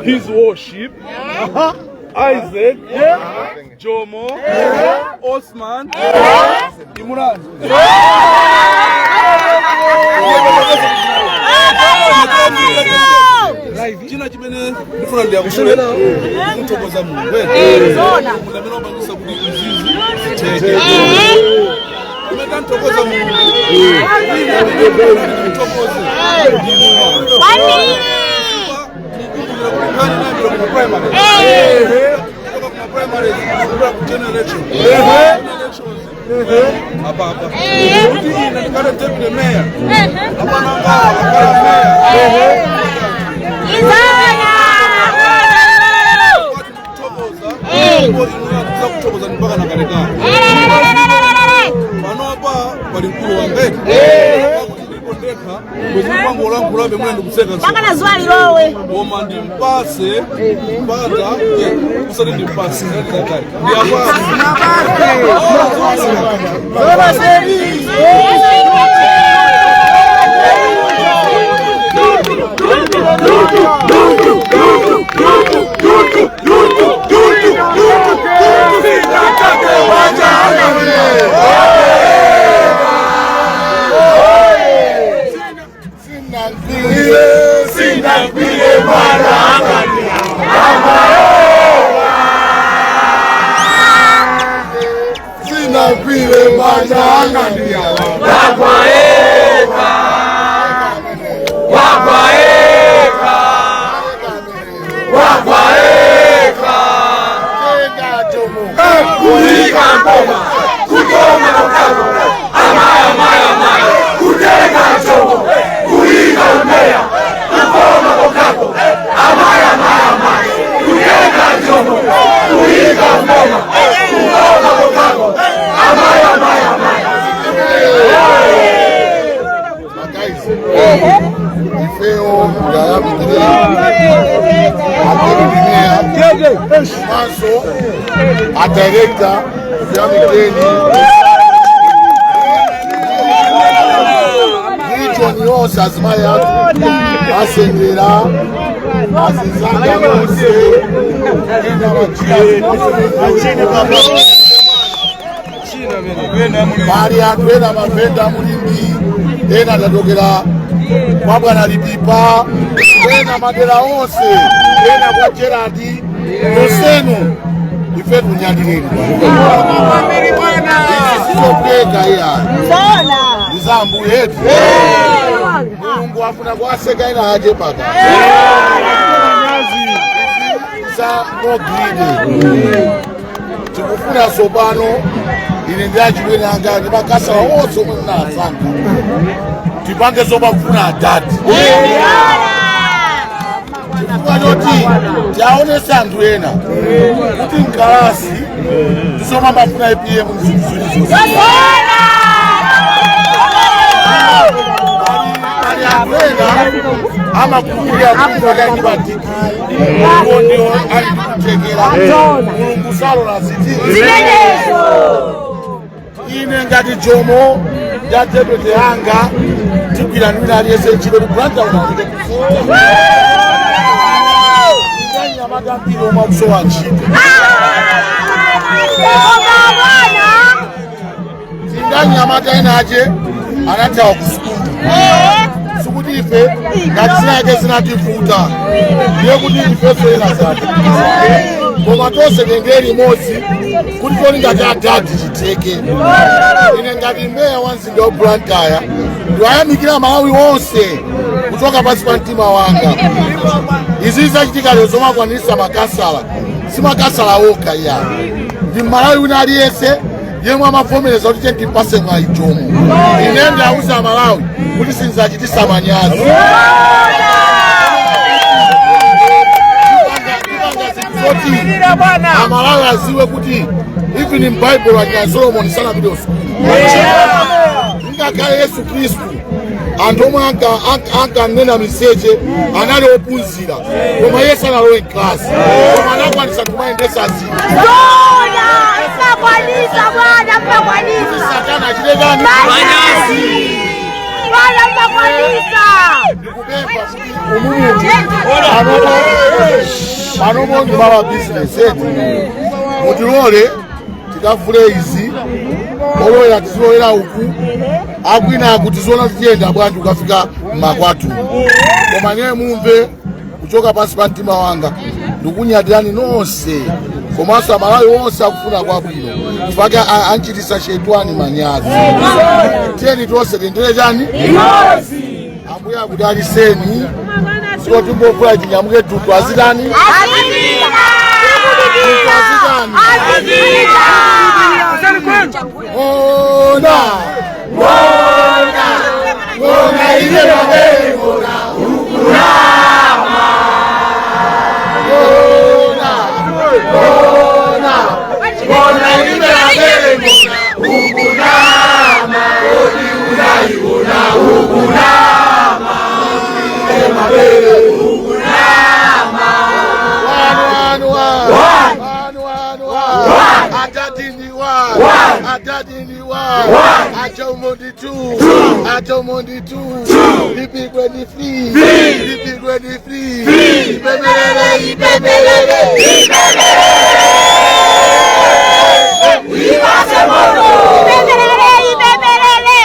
His Worship Isaac Jomo Osman Imran. China chimene ndifuna ndiyakushule kuthokoza Mulungu. Mulungu amene wapangisa kuti izizi zitheke. Amene anthokoza Mulungu. Ndimthokoze. Ndikumbukira kuti nkhani inayambira kuma primary. Kutoka kuma primary kupita ku general election. General elections. Apa apa. Kuti ine ndikhale deputy mayor. Apana ngawa akhala mayor. Kwati tikuthokoza. Ndipo inu yathu kuthokoza mpaka nakalekale. Panopa pali mkulu wanga kuti ndipo ndekha bwezi mpangolankhulabe mwina ndikuseka. Mpaka na zuwa lilowe. Koma ndimpase mpata, usati ndimpase ndiyapase. Sinagwire manja anga ndiyawa. Tenga Jomo. Kulika ngoma kutoma mtako amaya maya maya kutenga Jomo kulika umeya kukoma kokako amaya maya maya kutenga Jomo kulika ngoma kukoma kokako amaya maya maya. Guys, ifeo ndayamikire a deputy mayor maso a director kuyamikeni region yonse, azimayi athu asendera azizanga onse ena bachina pali anthu ena mavenda mulimbi, ena tatokera kwa bwana Lipipa, ena madera onse, ena kwa Gerard nonsenu, ife tunyadireni. Izi sizopeka iyayi, ndi za Ambuye yetu. Mulungu afuna kuwaseka ena aje paka za no greed. Tikufuna sopano ine ndi achibwene anga ndi makasala onse omwe mnasankha tipange zomafuna adadi, chifukwa choti tiaonese anthu ena kuti mkalasi tisoma mafuna APM mzinthu ziwiri zonse. Pali anthu ena amakhulupirira kuti pakali ndi madigiri iwo ndiwo ali ndikuthekera. Mulungu salola ziti. Ine ngati Jomo ya deputy yanga tigwira nwina aliyense ntchito kuti Blantyre unaoneke kufuta anyamata ambiri omwe akusowa ntchito. Tindanyamata ena ache anathawa ku sukulu. Sikuti ife ngati zinake zinativuta ndiye kuti ifenso ena zati, koma tonse tiyendere limodzi kuti toli ngati adadi chitheke. Ine ngati meya wa mzinda wa Blantyre ndiwayamikira Malawi wonse kuchoka pansi pa mtima wanga. Izi zachitika lero zomakwanirisa makasala, si makasala okha iya, ndi Malawi wina aliyense yemwe amavomereza kuti tiye timpase mwayi Jomo. Ine ndauza Malawi kuti sinzachitisa manyazi. Tipanga zinthu zoti Amalawi aziwe kuti even in Bible achina Solomon sanapite kusukulu, ngakhale Yesu Khristu anthu omwe ankanena miseche anali ophunzira, koma Yesu analowe mklasi koma anakwanisa kumayendesa zinthu. Mnakwanisa bwana, mnakwanisa. Satana achitekani. Manyazi. Ndikupempha kuti umumuti panopo ndi business eti, mutilole tikavule izi, olowera tizilowera uku, akwina aku tiziona tiyenda bwanji ukafika mmakwathu. Koma niye mumve kuchoka pansi pa mtima wanga, ndikunyadirani nonse komanso Amalawi onse akufuna kwabwino, chifukwa anchitisa shetwani manyazi. Tiyeni tonse tiyendere chani, Ambuye akudaliseni. Siko timbovula tinyamuke tutu azitani, tutu azitani. Ona ona ona ile mabele ona ukurama ona ona ona ile mabele ukunama odi unaiona ukunama ile mabele ukunama. One, one, one, one, one, one. Adadini one, adadini one, achomondi two, achomondi two, ipigwe three, ipigwe three, ipembelele, ipembelele, Ibebelele, ibebelele.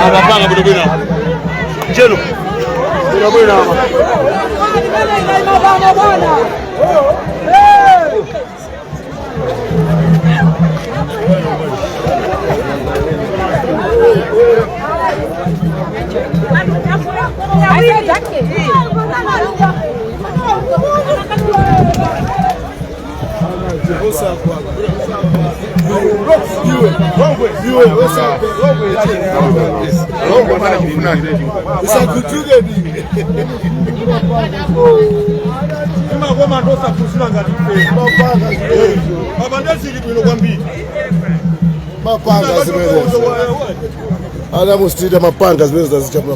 Abapanga bwino bwino njeno bwino bwino apa. Imakoma ndosafusira ngati apa ndezili bwino kwambiri. Mapanga zimene Adamu Street mapanga zimene zazichapula.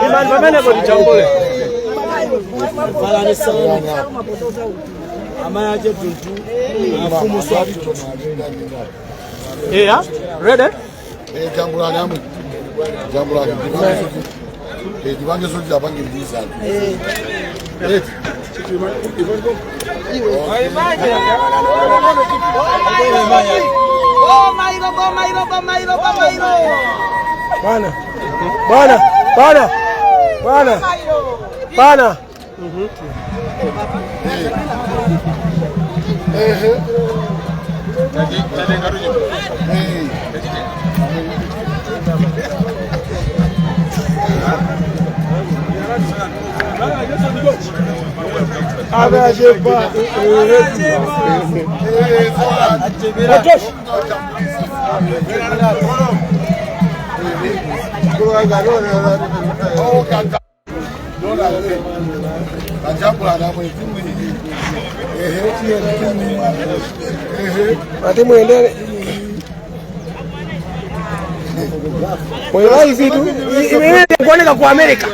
Imani pamene poti chambole. Yeah, ready? Jambulani amwe, jambulani tipange zoti apange mgwirizano. Eti. Bana. Bana, bana. Bana. Bana. Ehe. Ati muendele. Moyo live tu imene kuoneka ku America.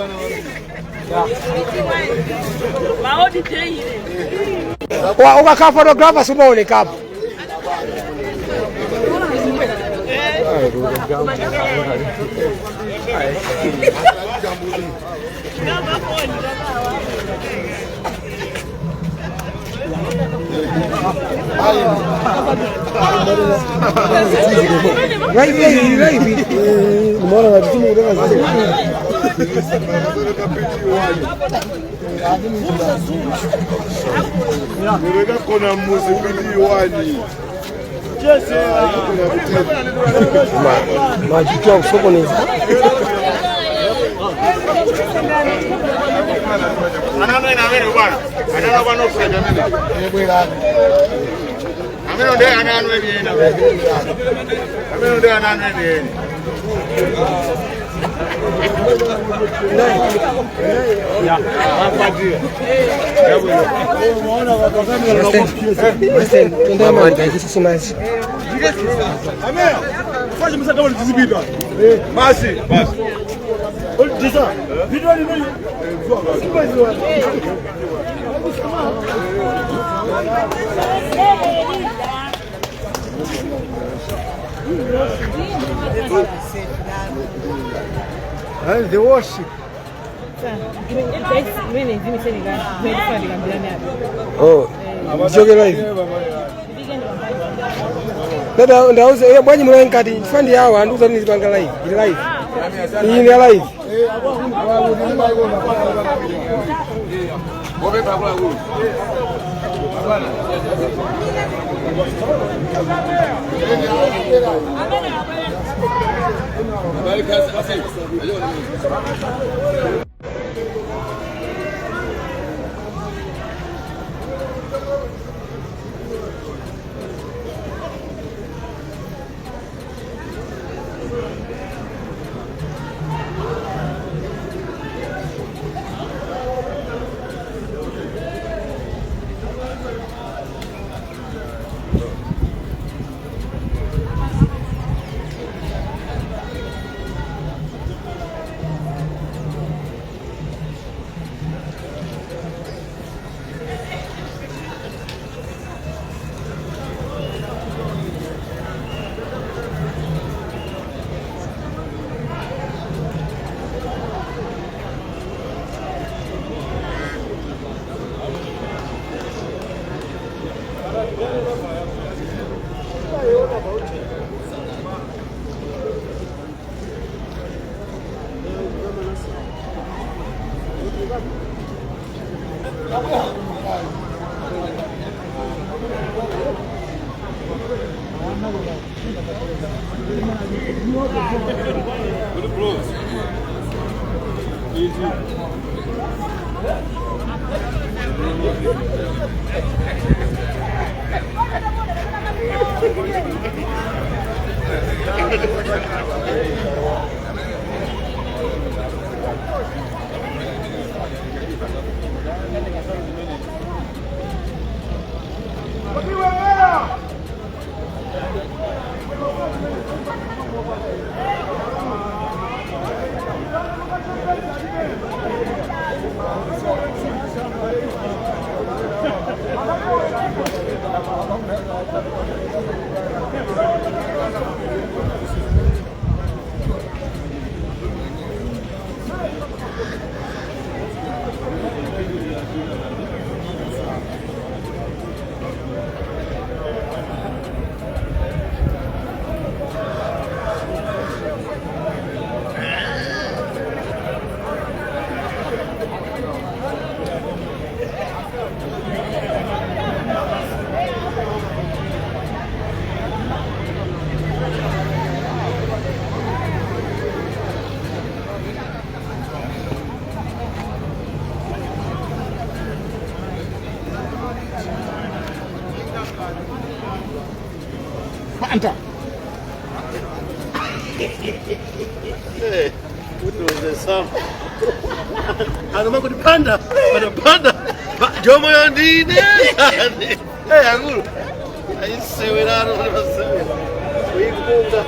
Ukakhala photographer sumaonekapo. Live live live. Umeona ngati timu kutoka zile. Kona muzi piliwani. Majuto kusokoneza. Anano ina amene bwana. Anano bwana ofrega amene. Amene ndiye anano eni ena. Amene ndiye anano eni eni. Basi, basi. And the worship. Oh, joge live. Dada ndauze eh bwanyi mwe nkati fandi yawo anduza nizipanga live. Ili live. Iyi ni live. Anoma kuti panda, panda panda. Jomo yondine. Eh akulu. Ayisewerano pasewera. Uyikunga.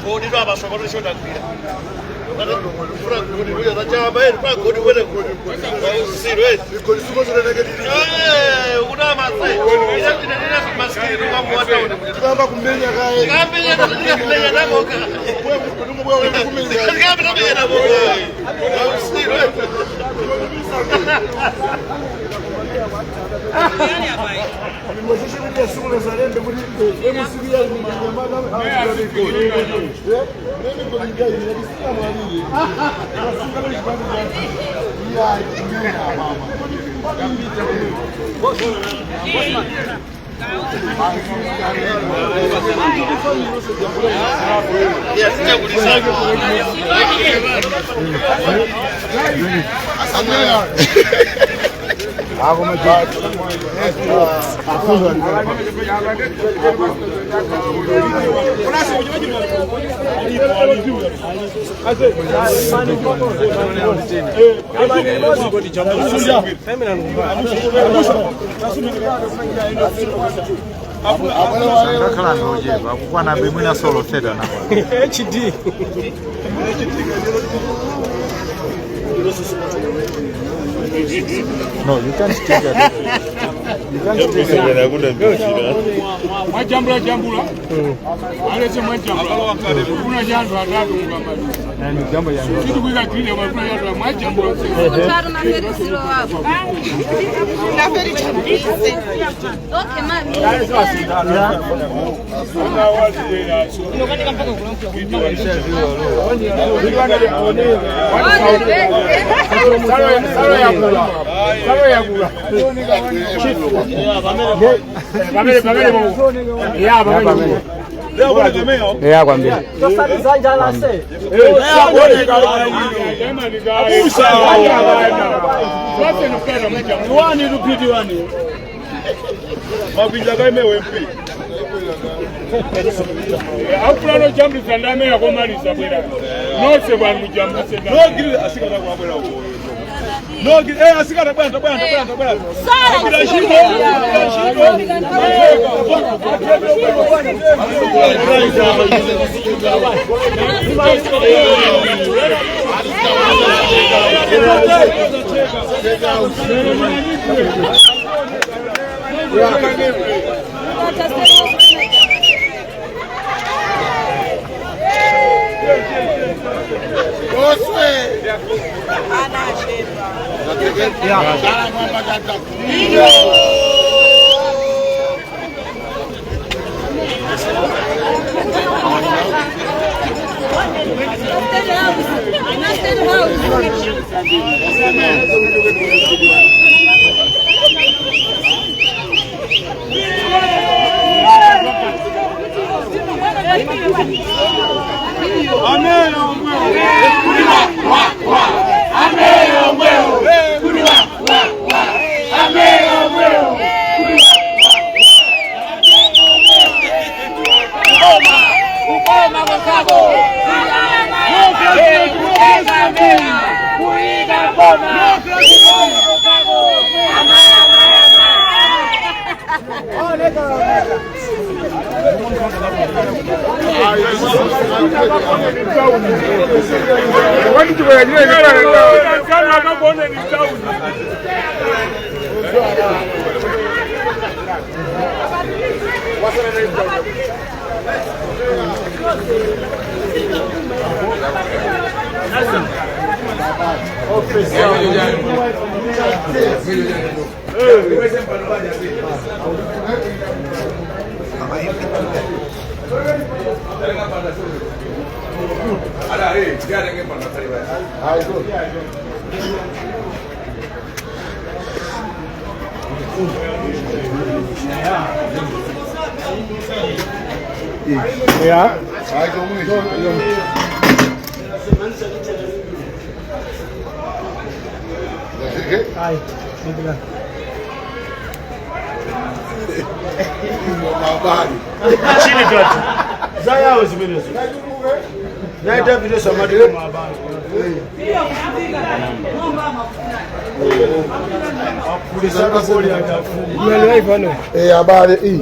Godi ndo abasokola shoda kwira. Funa godi uya zachamba eri pa godi wele godi. Usiro eri. Godi suko zileke. Eh, una mase. Ina ina maskini ndo mwata. Tikamba kumenya kae. Tikamenya tikamenya naboka. Kumenya. Tikamenya naboka. Usiro eri. Ngakhala ndochepa kukwana bimwina solo theta na HD. No, you can't take it. You can't take it. Mwajambula jambula. Alese mwajambula. Kuna jandu atatu ngamali. Jambo yangu. Kitu kuika kile kuna jandu mwajambula. Kutaro na feri zero wapo. Na feri chapise. Okay, mami. Yeah, kwambia. Akulano jambulisa ndamera komalisa bwera nose bwali mujambulise Habari.